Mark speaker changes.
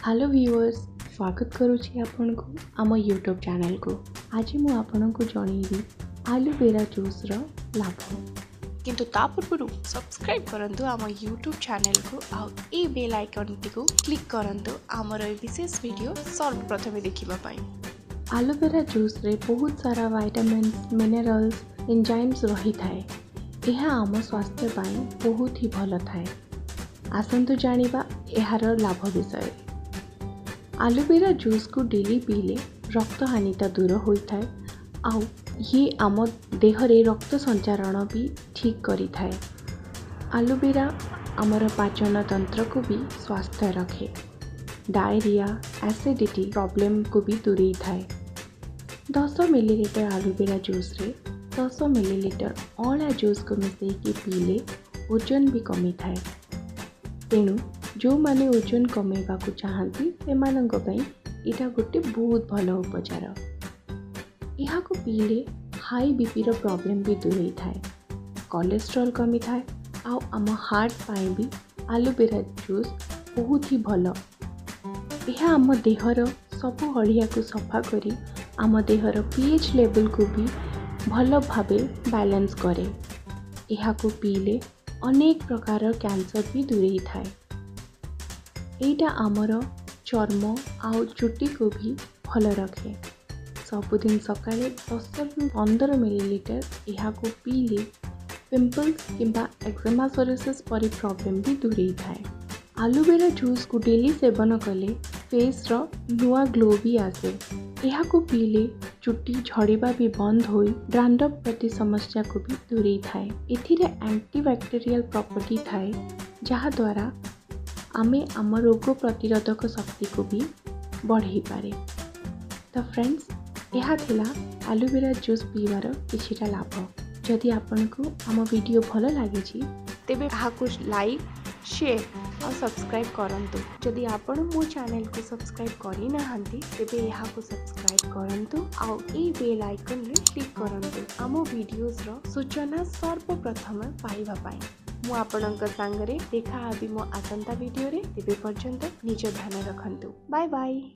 Speaker 1: Hello ଭିୟୁଅର୍ସ, ସ୍ୱାଗତ କରୁଛି ଆପଣଙ୍କୁ ଆମ ୟୁଟ୍ୟୁବ୍ ଚ୍ୟାନେଲକୁ। ଆଜି ମୁଁ ଆପଣଙ୍କୁ ଜଣେଇବି ଆଲୋଭେରା ଜୁସ୍ର ଲାଭ। କିନ୍ତୁ ତା ପୂର୍ବରୁ ସବସ୍କ୍ରାଇବ୍ କରନ୍ତୁ ଆମ ୟୁଟ୍ୟୁବ୍ ଚ୍ୟାନେଲକୁ ଆଉ ଏଇ ବେଲ୍ ଆଇକନ୍ଟିକୁ କ୍ଲିକ୍ କରନ୍ତୁ ଆମର ଏ ବିଶେଷ ଭିଡ଼ିଓ ସର୍ବପ୍ରଥମେ ଦେଖିବା ପାଇଁ। ଆଲୋଭେରା ଜୁସ୍ରେ ବହୁତ ସାରା ଭାଇଟାମିନ୍ସ, ମିନେରାଲ୍ସ, ଏନ୍ଜାଇମ୍ସ ରହିଥାଏ। ଏହା ଆମ ସ୍ୱାସ୍ଥ୍ୟ ପାଇଁ ବହୁତ ହି ଭଲ ଥାଏ। ଆସନ୍ତୁ ଜାଣିବା ଏହାର ଲାଭ ବିଷୟରେ। ଆଲୋଭେରା ଜୁସ୍କୁ ଡେଲି ପିଇଲେ ରକ୍ତହାନିତା ଦୂର ହୋଇଥାଏ ଆଉ ଇଏ ଆମ ଦେହରେ ରକ୍ତ ସଞ୍ଚାରଣ ବି ଠିକ୍ କରିଥାଏ। ଆଲୋଭେରା ଆମର ପାଚନ ତନ୍ତ୍ରକୁ ବି ସ୍ୱାସ୍ଥ୍ୟ ରଖେ। ଡାଇରିଆ, ଆସିଡ଼ିଟି ପ୍ରୋବ୍ଲେମକୁ ବି ଦୂରେଇଥାଏ। 10 ମିଲିଲିଟର ଆଲୋଭେରା ଜୁସ୍ରେ 10 ମିଲିଲିଟର ଅଁଳା ଜୁସ୍କୁ ମିଶାଇକି ପିଇଲେ ଓଜନ ବି କମିଥାଏ। ତେଣୁ ଯେଉଁମାନେ ଓଜନ କମେଇବାକୁ ଚାହାନ୍ତି, ସେମାନଙ୍କ ପାଇଁ ଏଇଟା ଗୋଟେ ବହୁତ ଭଲ ଉପଚାର। ଏହାକୁ ପିଇଲେ ହାଇ ବିପିର ପ୍ରୋବ୍ଲେମ୍ ବି ଦୂରେଇଥାଏ, କୋଲେଷ୍ଟ୍ରଲ୍ କମିଥାଏ ଆଉ ଆମ ହାର୍ଟ ପାଇଁ ବି ଆଲୋଭେରା ଜୁସ୍ ବହୁତ ହି ଭଲ। ଏହା ଆମ ଦେହର ସବୁ ଅଳିଆକୁ ସଫା କରି ଆମ ଦେହର ପିଏଚ୍ ଲେଭେଲକୁ ବି ଭଲ ଭାବେ ବାଲାନ୍ସ କରେ। ଏହାକୁ ପିଇଲେ ଅନେକ ପ୍ରକାର କ୍ୟାନ୍ସର ବି ଦୂରେଇଥାଏ। ଏଇଟା ଆମର ଚର୍ମ ଆଉ ଚୁଟିକୁ ବି ଭଲ ରଖେ। ସବୁଦିନ ସକାଳେ 10ରୁ 15 ମିଲିଲିଟର ଏହାକୁ ପିଇଲେ ପିମ୍ପଲ୍ସ କିମ୍ବା ଏକ୍ଜେମା, ସୋରିଆସିସ୍ ପରି ପ୍ରୋବ୍ଲେମ୍ ବି ଦୂରେଇଥାଏ। ଆଲୋଭେରା ଜୁସ୍କୁ ଡେଲି ସେବନ କଲେ ଫେସ୍ର ନୂଆ ଗ୍ଲୋ ବି ଆସେ। ଏହାକୁ ପିଇଲେ ଚୁଟି ଝଡ଼ିବା ବି ବନ୍ଦ ହୋଇ ଡ୍ରାଣ୍ଡ୍ରଫ୍ ପ୍ରତି ସମସ୍ୟାକୁ ବି ଦୂରେଇଥାଏ। ଏଥିରେ ଆଣ୍ଟିବ୍ୟାକ୍ଟେରିଆଲ ପ୍ରପର୍ଟି ଥାଏ, ଯାହାଦ୍ୱାରା ଆମେ ଆମ ରୋଗ ପ୍ରତିରୋଧକ ଶକ୍ତିକୁ ବି ବଢ଼େଇପାରେ। ତ ଫ୍ରେଣ୍ଡସ୍, ଏହା ଥିଲା ଆଲୋଭେରା ଜୁସ୍ ପିଇବାର କିଛିଟା ଲାଭ। ଯଦି ଆପଣଙ୍କୁ ଆମ ଭିଡ଼ିଓ ଭଲ ଲାଗିଛି, ତେବେ ଏହାକୁ ଲାଇକ୍, ସେୟାର ଆଉ ସବସ୍କ୍ରାଇବ୍ କରନ୍ତୁ। ଯଦି ଆପଣ ମୋ ଚ୍ୟାନେଲକୁ ସବସ୍କ୍ରାଇବ୍ କରିନାହାନ୍ତି, ତେବେ ଏହାକୁ ସବସ୍କ୍ରାଇବ୍ କରନ୍ତୁ ଆଉ ଏଇ ବେଲ୍ ଆଇକନ୍ରେ କ୍ଲିକ୍ କରନ୍ତୁ ଆମ ଭିଡ଼ିଓଜର ସୂଚନା ସର୍ବପ୍ରଥମେ ପାଇବା ପାଇଁ। ମୁଁ ଆପଣଙ୍କ ସାଙ୍ଗରେ ଦେଖା ହେବି ମୋ ଆସନ୍ତା ଭିଡ଼ିଓରେ। ତେବେ ପର୍ଯ୍ୟନ୍ତ ନିଜ ଧ୍ୟାନ ରଖନ୍ତୁ। Bye bye.